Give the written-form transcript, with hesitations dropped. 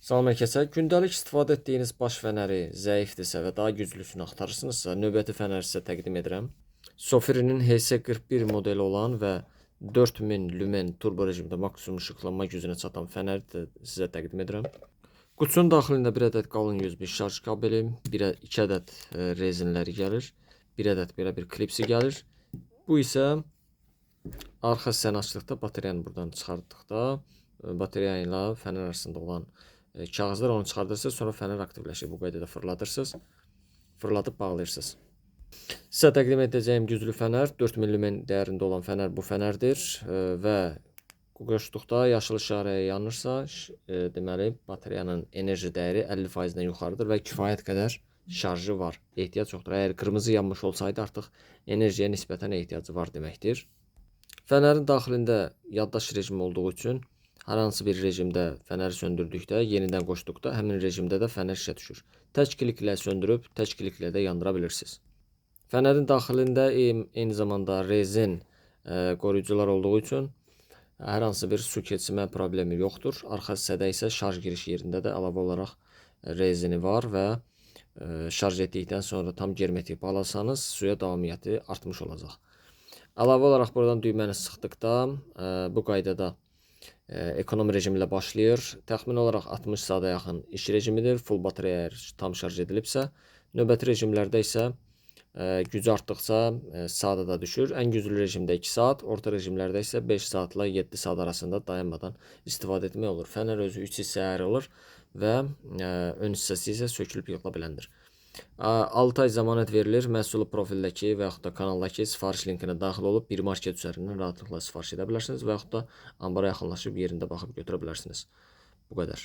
Salam hər kəsə. Gündəlik istifadə etdiyiniz baş fənəri zəifdirsə və daha güclüsünü axtarırsınızsa, növbəti fənəri sizə təqdim edirəm. Sofirinin HS41 modeli olan və 4000 lümen turbo rejimdə maksimum işıqlanma gücünə çatan fənəri də sizə təqdim edirəm. Qutunun daxilində bir ədəd qalın USB şarj kabeli, iki ədəd rezinləri gəlir, bir ədəd belə bir klipsi gəlir. Bu isə arxa hissəni açdıqda, batareyanı buradan çıxartdıqda, batareya ilə fənər arasında olan kağızlar, onu çıxardırsınız, sonra fənər aktivləşir. Bu qaydada fırladırsınız, fırladıb bağlayırsınız. Sizə təqdim edəcəyim güclü fənər, 4000 lümen dəyərində olan fənər bu fənərdir və qoşduqda yaşıl işarəyə yanırsa, deməli batareyanın enerji dəyəri 50%-dən yuxarıdır və kifayət qədər şarjı var. Ehtiyac yoxdur. Əgər qırmızı yanmış olsaydı, artıq enerjiyə nisbətən ehtiyacı var deməkdir. Fənərin daxilində yaddaş rejimi olduğu üçün hər hansı bir rejimdə fənəri söndürdükdə, yenidən qoşduqda həmin rejimdə də fənər işə düşür. Tək kliklə söndürüb, tək kliklə də yandıra bilirsiniz. Fənərin daxilində eyni zamanda rezin qoruyucular olduğu üçün hər hansı bir su keçmə problemi yoxdur. Arxa hissədə isə şarj giriş yerində də əlavə olaraq rezini var və şarj etdikdən sonra tam germetik bağlasanız suya davamiyyəti artmış olacaq. Əlavə olaraq buradan düyməni sıxdıqda bu qaydada ekonom rejim ilə başlayır. Təxmin olaraq 60 saata yaxın iş rejimidir. Full batareya əgər tam şarj edilibsə, növbəti rejimlərdə isə gücü artdıqca saata da düşür. Ən güclü rejimdə 2 saat, orta rejimlərdə isə 5 saatla 7 saat arasında dayanmadan istifadə etmək olur. Fənər özü 3 hissəyə ayrılır və ön hissəsi isə sökülüb yığıla biləndir. 6 ay zəmanət verilir. Məhsulu profildəki və yaxud da kanaldakı sifariş linkinə daxil olub bir market üzərindən rahatlıqla sifariş edə bilərsiniz və yaxud da ambara yaxınlaşıb yerində baxıb götürə bilərsiniz. Bu qədər.